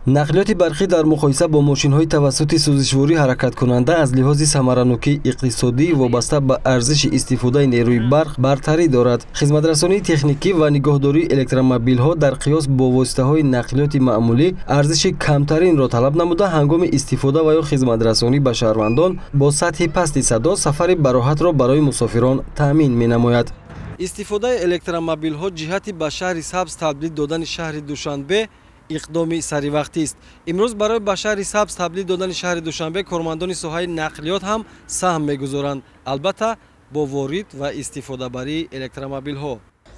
Нақлиёти барқӣ дар муқоиса бо мошинҳои тавассути сӯзишворӣ ҳаракаткунанда аз лиҳози самаранокии иқтисодӣ вобаста ба арзиши истифодаи нерӯи барқ бартарӣ дорад. Хизматрасонии техникӣ ва нигоҳдории электромобилҳо дар қиёс бо воситаҳои нақлиёти маъмулӣ арзиши камтаринро талаб намуда, ҳангоми истифода ва ё хизматрасонӣ ба шаҳрвандон бо сатҳи пасти садо сафари бароҳатро барои мусофирон таъмин менамояд. Истифодаи электромобилҳо ҷиҳати ба шаҳри сабз табдил додани шаҳри Душанбе иқдоми саривақтист. Имрӯз барои ба шаҳри сабз табдил додани шаҳри Душанбе кормандони соҳаи нақлиёт ҳам саҳм мегузоранд, албатта бо ворид ва истифодабарии электромобилҳо.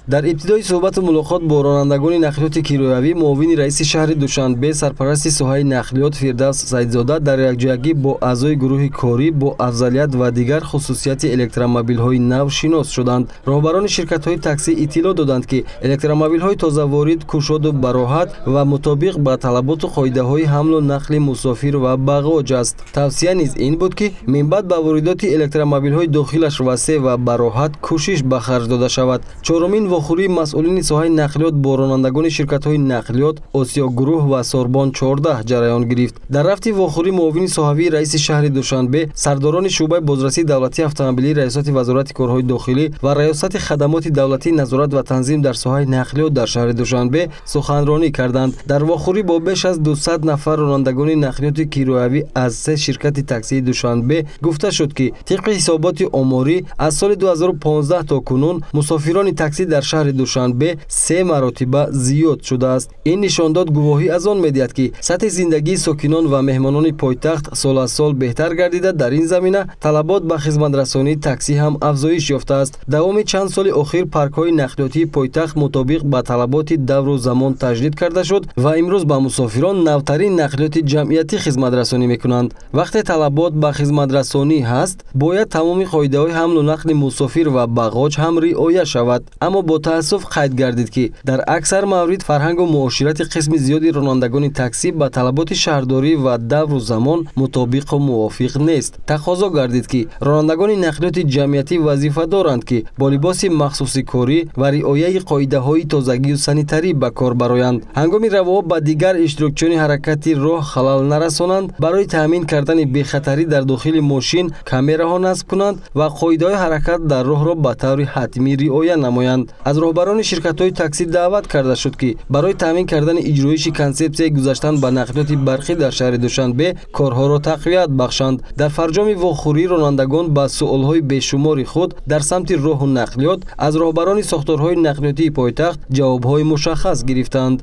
Дар ибтидои суҳбату мулоқот бо ронандагони нақлиёти кироявӣ муовини раиси шаҳри Душанбе, сарпарасти соҳаи нақлиёт Фирдавс Саидзода дар якҷоягӣ бо аъзои гурӯҳи корӣ бо афзалият ва дигар хусусияти электромобилҳои нав шинос шуданд. Роҳбарони ширкатҳои таксӣ иттилоъ доданд, ки электромобилҳои тозаворид кушоду бароҳат ва мутобиқ ба талаботу қоидаҳои ҳамлу нақли мусофир ва бағоҷ аст. Тавсия низ ин буд, ки минбаъд ба воридоти электромобилҳои дохилаш васеъ ва бароҳат кӯшиш ба харҷ дода шавад. Чорумин вохӯрии масъулини соҳаи нақлиёт бо ронандагони ширкатҳои нақлиёт Осиёгурӯҳ ва Сорбон 14 ҷараён гирифт. Дар рафти вохӯрӣ муовини соҳавии раиси шаҳри Душанбе, сардорони шӯъбаи бозрасии давлатии автомобилии раёсати вазорати корҳои дохилӣ ва раёсати хадамоти давлатии назорат ва танзим дар соҳаи нақлиёт дар шаҳри Душанбе суханронӣ карданд. Дар вохӯрӣ бо беш аз 200 нафар ронандагони нақлиёти кироявӣ аз се ширкати таксии Душанбе гуфта шуд, ки тибқи ҳисоботи оморӣ аз соли 2015 то кунун мусофирони таксӣ дар шаҳри Душанбе 3 маротиба зиёд шудааст. Ин нишондод гувоҳӣ аз он медиҳад, ки сатҳи зиндагии сокинон ва меҳмонони пойтахт сол аз сол беҳтар гардида, дар ин замина талабот ба хизматрасонии таксӣ ҳам афзоиш ёфтааст. Давоми чанд соли охир паркҳои нақлиётии пойтахт мутобиқ ба талаботи давру замон таҷдид карда шуд ва имрӯз ба мусофирон навтарин нақлиёти ҷамъиятӣ хизматрасонӣ мекунанд. Вақте талабот ба хизматрасонӣ ҳаст, бояд тамоми қоидаҳои ҳамлу нақли мусофир ва бағоҷ ҳам риоя шавад. Аммо бо таассуф қайд гардид, ки дар аксар маврид фарҳангу муоширати қисми зиёди ронандагони таксӣ ба талаботи шаҳрдорӣ ва давру замон мутобиқу мувофиқ нест. Тақозо гардид, ки ронандагони нақлиёти ҷамъиятӣ вазифа доранд, ки бо либоси махсуси корӣ ва риояи қоидаҳои тозагию санитарӣ ба кор бароянд. Ҳангоми равоҳ ба дигар иштирокчиёни ҳаракати роҳ халал нарасонанд, барои таъмин кардани бехатарӣ дар дохили мошин камераҳо насб кунанд ва қоидаҳои ҳаракат дар роҳро ба таври ҳатмӣ риоя намоянд. Аз роҳбарони ширкатҳои таксӣ даъват карда шуд, ки барои таъмин кардани иҷроиши консепсияи гузаштан ба нақлиёти барқӣ дар шаҳри Душанбе корҳоро тақвият бахшанд. Дар фарҷоми вохӯрӣ ронандагон ба суолҳои бешумори худ дар самти роҳу нақлиёт аз роҳбарони сохторҳои нақлиётии пойтахт ҷавобҳои мушаххас гирифтанд.